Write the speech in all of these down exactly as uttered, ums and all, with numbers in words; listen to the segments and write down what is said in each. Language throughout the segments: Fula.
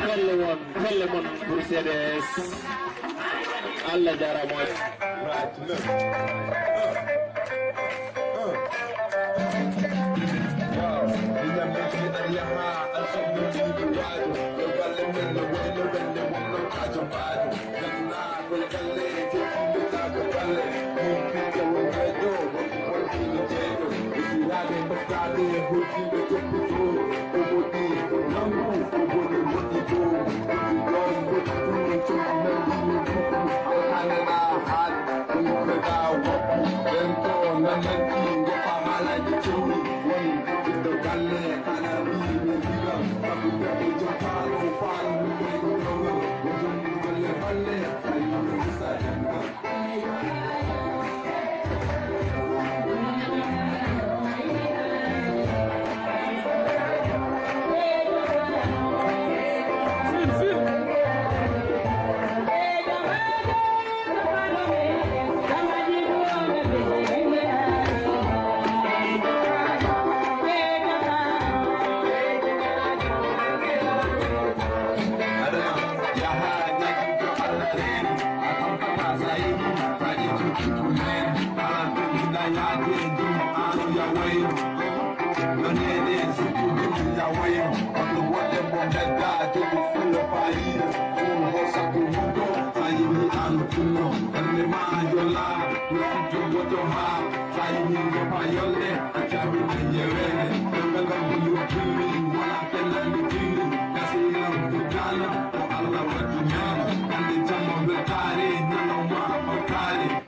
Pelle mon, pelle mon pour C D S. Allah jarama.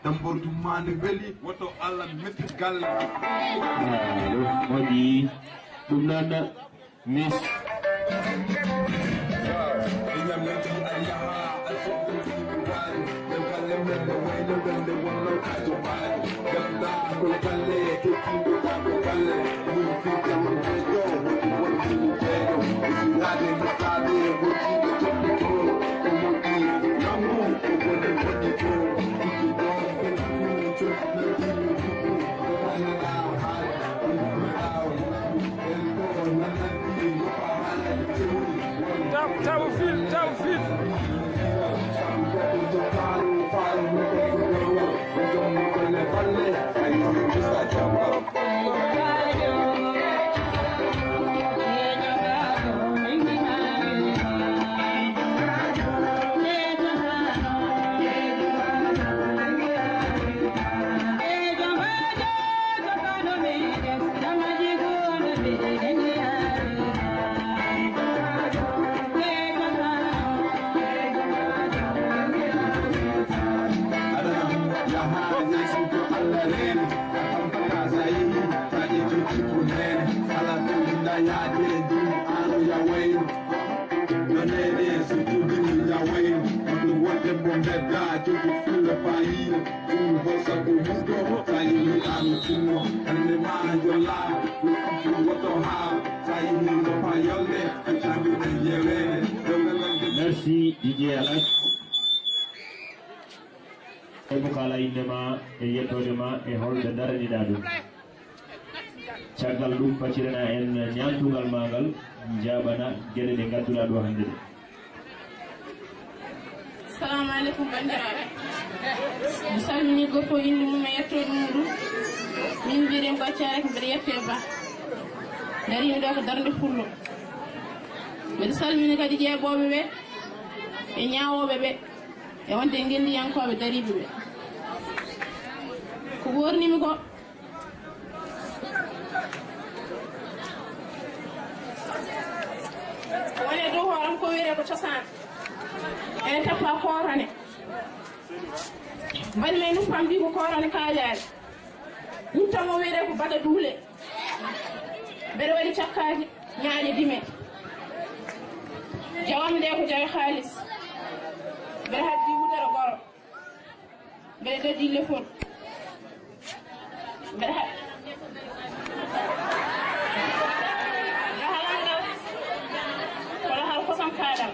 Tambour du mande weli, woto Allah metti galle. Moƴƴi. Ɗum noon, Miss Tawfil, tawfil. Merci, Didier Alas. Ebo kala innde ma e yettoode ma e holɓe daraniɗa ɗum. Caggal ɗum, paccirana en ñaantugal ma ngal, jaaɓana geɗe ɗe ngadduɗa ɗo hannde ɗe. Assalamu aleykum, banndiraaɓe. Mi salmini gorko innde mum e yettoode muɗum. Min mbiɗen ko Accaa Rek, mbiɗa yettee Ba. Darimi ɗo ko darnde pullo. Mbiɗa salmini kadi ƴeeɓooɓe ɓe e ñaawooɓe ɓe e wonde ngenndiyankooɓe dariiɓe ɓe. Ko ɓoornimi ko Woni e dow hooram ko wiyetee ko cosaan. Ene tappa kootane. Mbaɗi men nuppam mbi ko kootane kaajaari. Wuttam o wiyetee ko baga duule. Mbeɗa waɗi cakkaaki ñaaƴe dime. Jawam nde ko jawe haalis. Mbeɗa habbi wudere goro. Mbeɗa dogii lefol. Mbeɗa ha-, ngal halal ngal, ko lahal kosam kaɗam.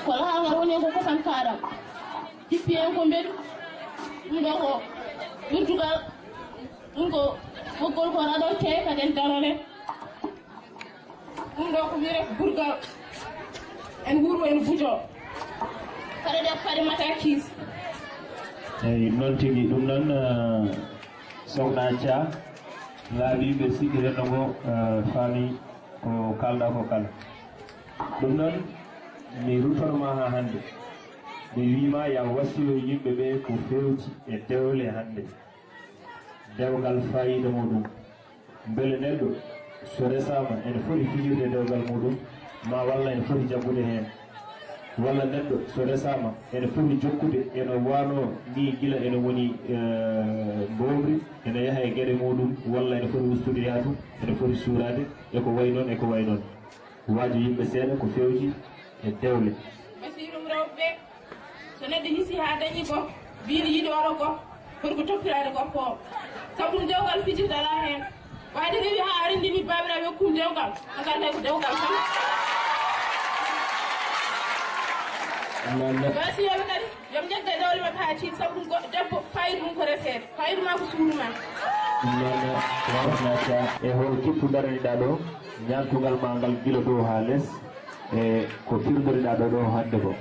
Ko lahal ngal woni ko kosam kaɗam. Jippi en ko mbeɗu. Ɗum ɗo ko wirdugal. Ɗum ko ɓoggol ko raɗolte, kadi en darore. Ɗum ɗo ko wiyetee burgal. En wuuro en bujo. Kadi ɗe kadi mata kiis. Eyi, noon tigi. Ɗum noon, eh, Sokhna Thia, laabi ɓe siɗɗi renndo ngo, eh, faami ko kaalɗa ko kala. Ɗum noon, mi ruttono ma haa hannde. Mi wiima ya wasiyo yimɓe ɓe ko fewti e dewle hannde. Dewgal faayiida muɗum. Mbele neɗɗo so resaama ene foti fijirde dewgal muɗum, ma walla ene foti jaggude heen? Walla neɗɗo so resaama ene foti jokkude eno wano ni gila ene woni, eh, mboomri, ene yaha e geɗe muɗum, walla ene foti ustude yaatu, ene foti suuraade, e ko wayi noon, e ko wayi noon. Waajo yimɓe seeɗa ko fewji e dewle. Basiirum rewɓe, so neɗɗo hisi haa dañi gorko, mbiɗo yiɗi oɗo gorko, foti ko toppiraade gorko o. Sabu ɗum dewgal fijirde alaa heen. Waade rewi haa a renndini baabiraaɓe hokkum dewgal, ɓe ngannda ko dewgal tan. Noon ne. Wasiyooɓe kadi, yo ɓe njagga dewle maɓɓe haa tiiɗi, sabu ɗum goɗɗo debbo, faayiida mum ko reseede, faayiida ma ko suudu ma. Noon ne, Sokhna Thia, e hol kippu daraniɗa ɗo, ñaantugal ma ngal gila dow haa les, e ko pirdoriɗa ɗo, ɗo hannde ko?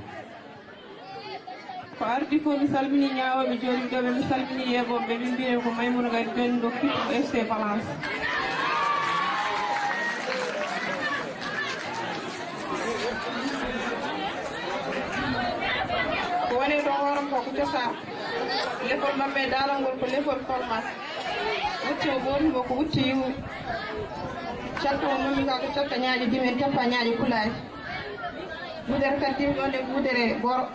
Ko ardi fof, mi salmini ñaawooɓe jooɗiiɓe ɗo ɓe, mi salmini yeeɓooɓe ɓe, min mbiyee ko Maimouna Gari, jooɗiiɗo kippu F C Balance. Ko woni ɗo hooram ko, ko cosaan. Lefol maɓɓe e daalol ngol ko lefol format. Wutte o ɓoorni mo ko wutte yuwi. Cakka o mami ka ko cakka ñaaƴe dime, en tappa ñaaƴe pulaari. Wudere kadi dimi ɗo nde ko wudere goro.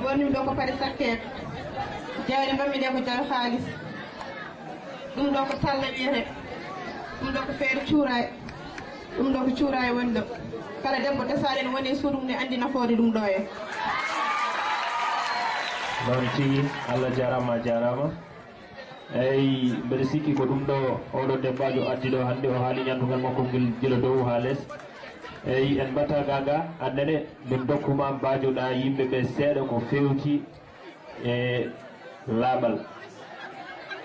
Ɓoornimi ɗo ko paɗe sakkeeɓe. Jawɗe mbaɗmi ɗe ko jawe haalis. Ɗum ɗo ko talla wiyetee. Ɗum ɗo ko feere cuuraay. Ɗum ɗo ko cuuraay woni ɗo. Kala debbo desaɗen woni e suudu mum ne anndi nafoore ɗum ɗo e. Noon tigi, Allah jaaraama, a jaaraama. Eyi, mbeɗa sikki ko ɗum ɗo oɗo debbajo addi ɗo hannde, o haali ñanndugal makko ngel gila dow haa les. Eyi, en mbatta gaga, annene min dokkuma mbaajoɗa yimɓe ɓe seeɗa ko fewti e laaɓal.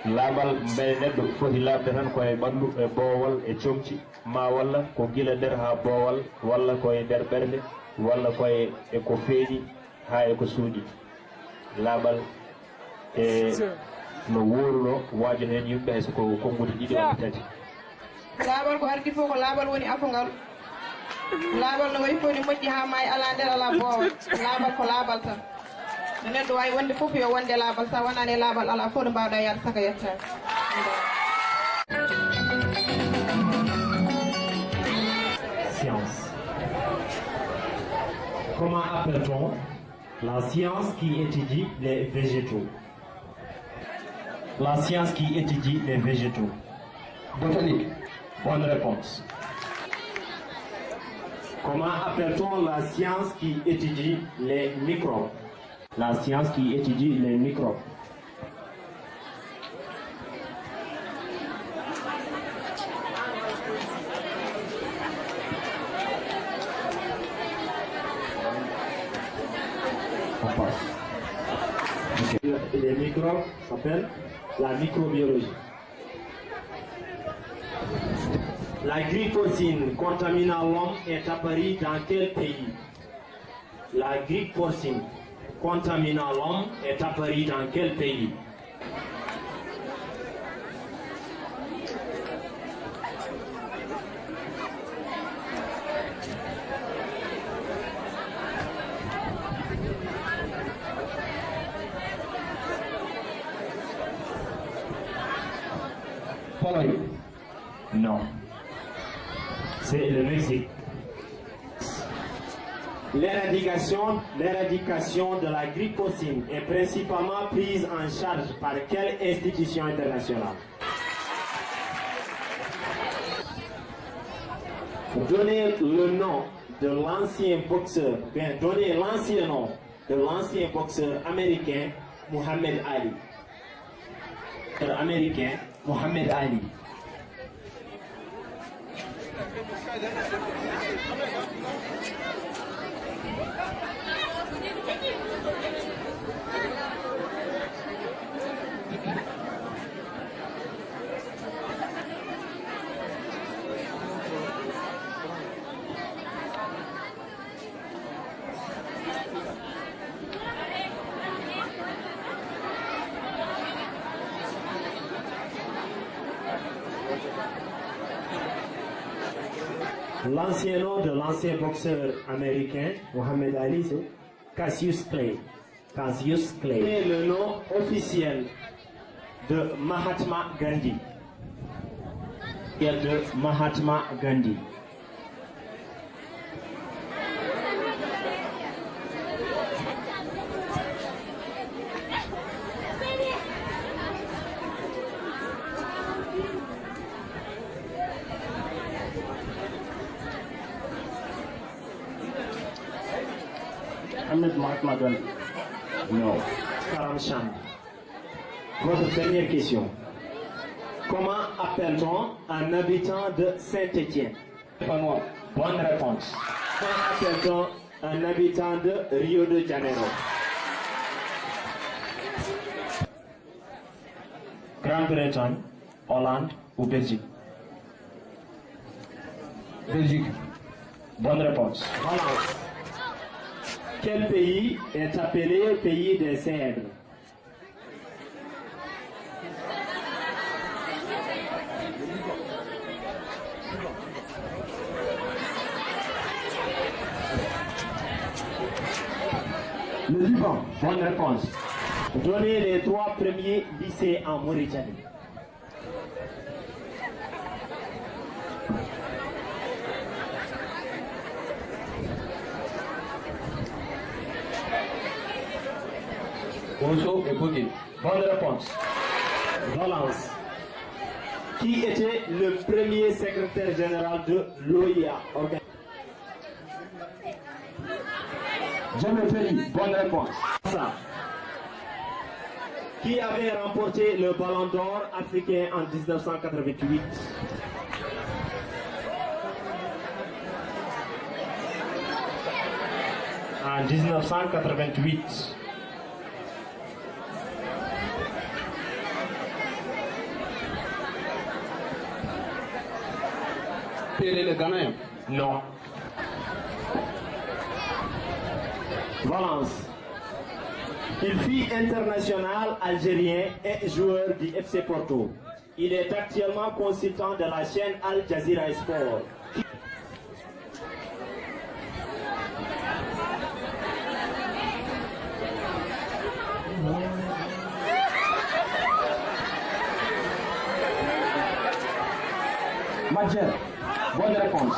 Laaɓal mbele neɗɗo foti laaɓde tan ko e ɓanndu, e boowal, e comci, ma walla ko gila nder haa boowal, walla ko e nder ɓernde, walla ko e, e ko feeñi haa e ko suuɗi. Laaɓal e no wooruno waajo heen yimɓe, hay so ko konnguɗi ɗiɗi walla tati. Laaɓal ko ardi fof ko laaɓal woni afo ngal. Laaɓal no wayi fof ne moƴƴi haa maayi alaa nder alaa boowa. Laaɓal ko laaɓal tan. No neɗɗo waawi wonde fof yo wonde laaɓal, so a wonaani e laaɓal alaa fof ɗo mbaawɗaa yaade saka yettaani. Science. Comment appelle-t-on la science qui étudie les végétaux? La science qui étudie les végétaux. Botanique. Bonne réponse. Comment appelle-t-on la science qui étudie les microbes? La science qui étudie les microbes. On passe. Ok. Les microbes s'appellent la microbiologie. La grippe porcine contaminant l'homme est apparue dans quel pays? La grippe porcine contaminant l'homme est apparue dans quel pays? Pologne. Non. C'est le Mexique. L'éradication, l'éradication de la grippe porcine est principalement prise en charge par quelle institution internationale? Donnez le nom de l'ancien boxeur, bien, donnez l'ancien nom de l'ancien boxeur américain Muhammad Ali. Boxeur américain Muhammad Ali. L'ancien nom de l'ancien boxeur américain, Muhammad Ali, c'est Cassius Clay. Cassius Clay. Et le nom officiel de Mahatma Gandhi. De Mahatma Gandhi. Ahmed Mahatma Gandhi. Non. Karam Chand. Votre dernière question. Comment appelle-t-on un habitant de Saint-Étienne? Stéphanois. Bonne réponse. Comment appelle-t-on un habitant de Rio de Janeiro? Grande-Bretagne, Hollande ou Belgique? Belgique. Bonne réponse. Voilà. Quel pays est appelé pays des cèdres? Le Liban. Bonne réponse. Donnez les trois premiers lycées en Mauritanie. Ousso et Boguel. Bonne réponse. Valence. Qui était le premier secrétaire général de l'O I A, orga- Jamais payé. Bonne réponse. Ça. Qui avait remporté le Ballon d'Or africain en dix-neuf cent quatre-vingt-huit? En dix-neuf cent quatre-vingt-huit. Pelé le Ghanéen. Non. Valence. Il fut international algérien et joueur du F C Porto. Il est actuellement consultant de la chaîne Al Jazeera Sport. Majeur, bonne réponse.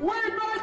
Way ba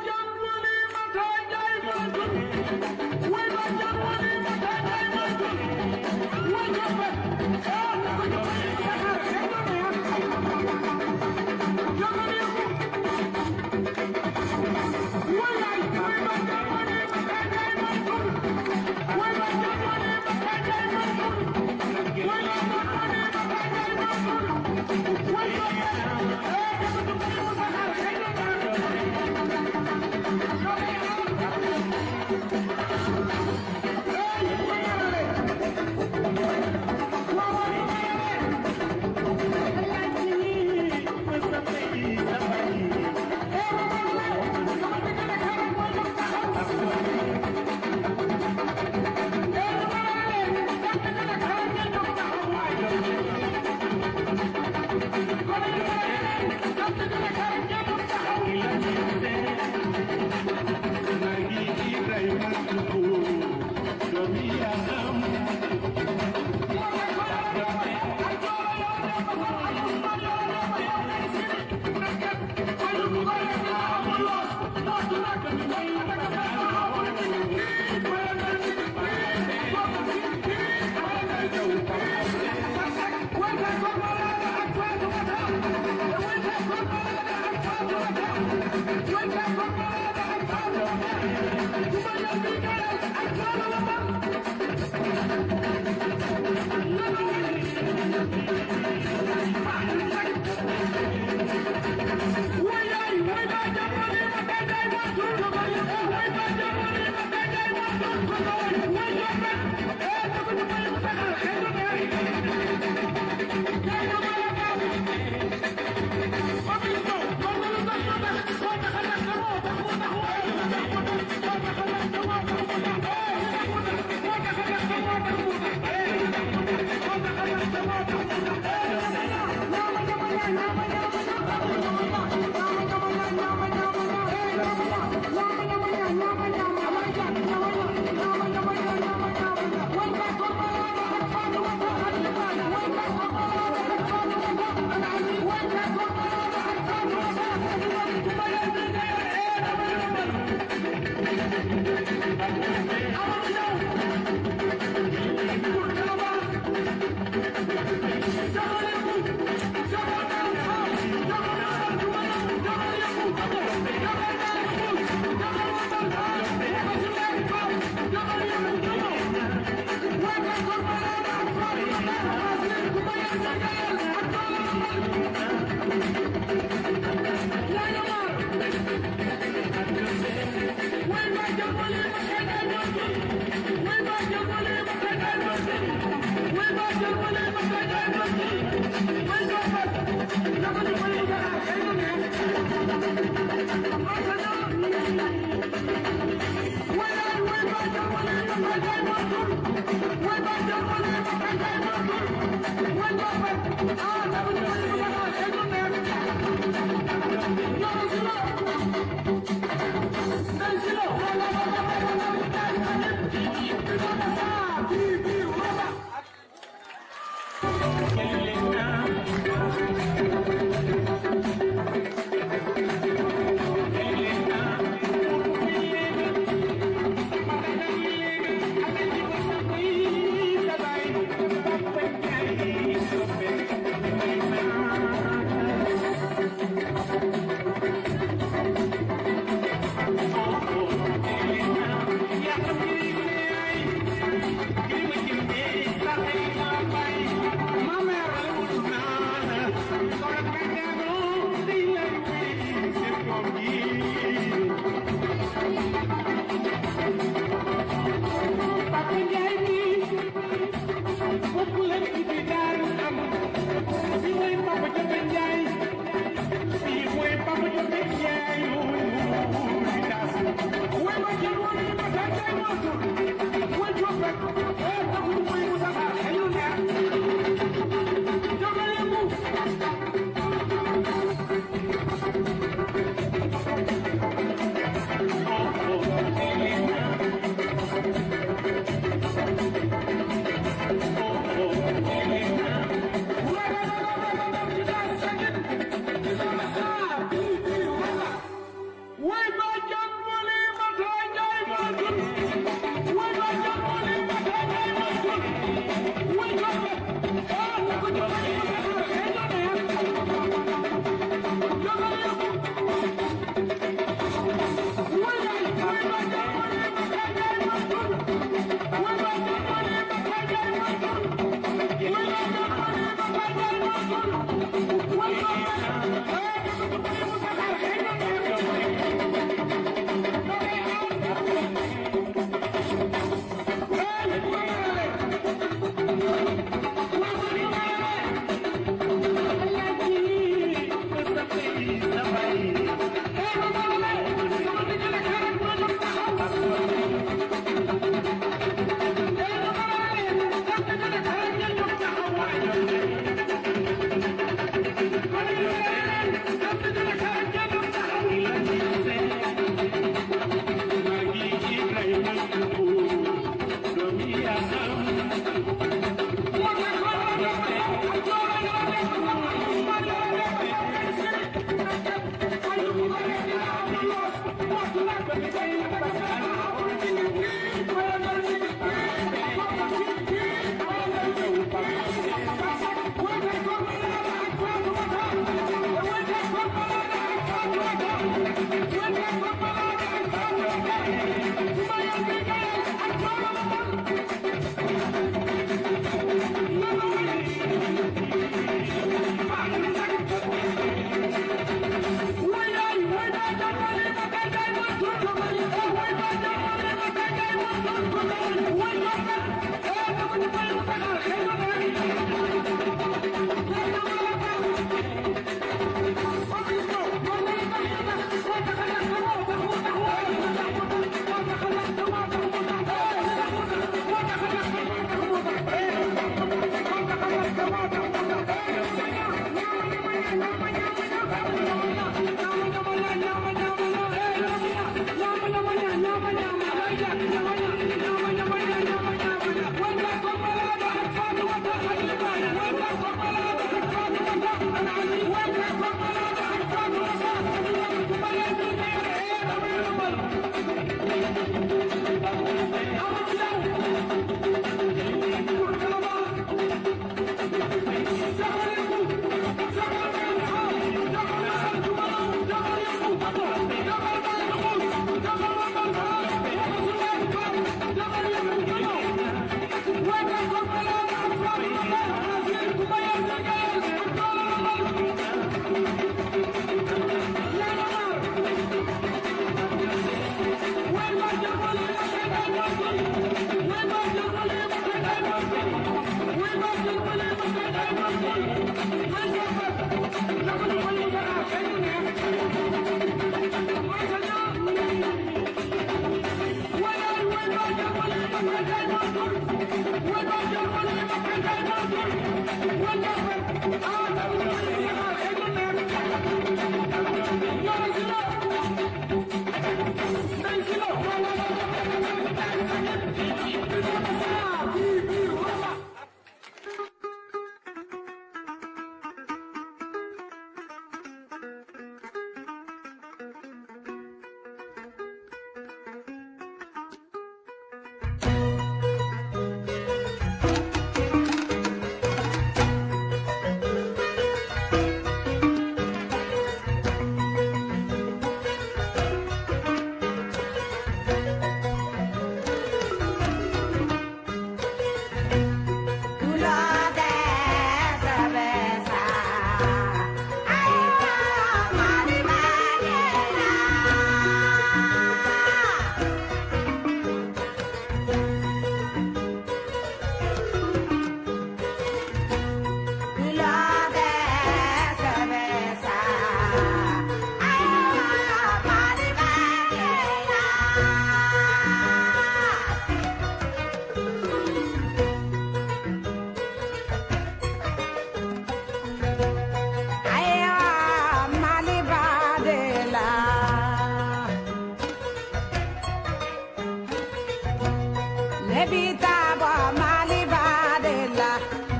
Nebita ba Mali badela,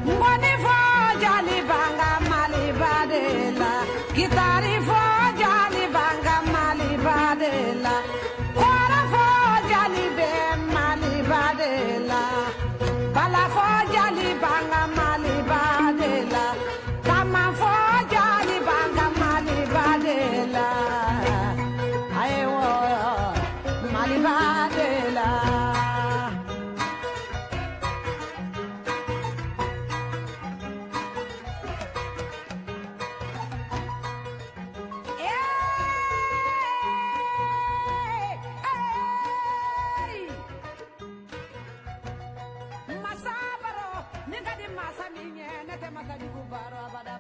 ngoni fo jali banga Mali badela, gitari fo jali banga Mali badela, kora fo jali be Mali badela, bala fo jali banga Mali badela. Kama fo jali banga Mali badela. Ayo, Mali badela. Hey, hey. Masa baro, ni kadi masa minye, nete masa jugu baro abada.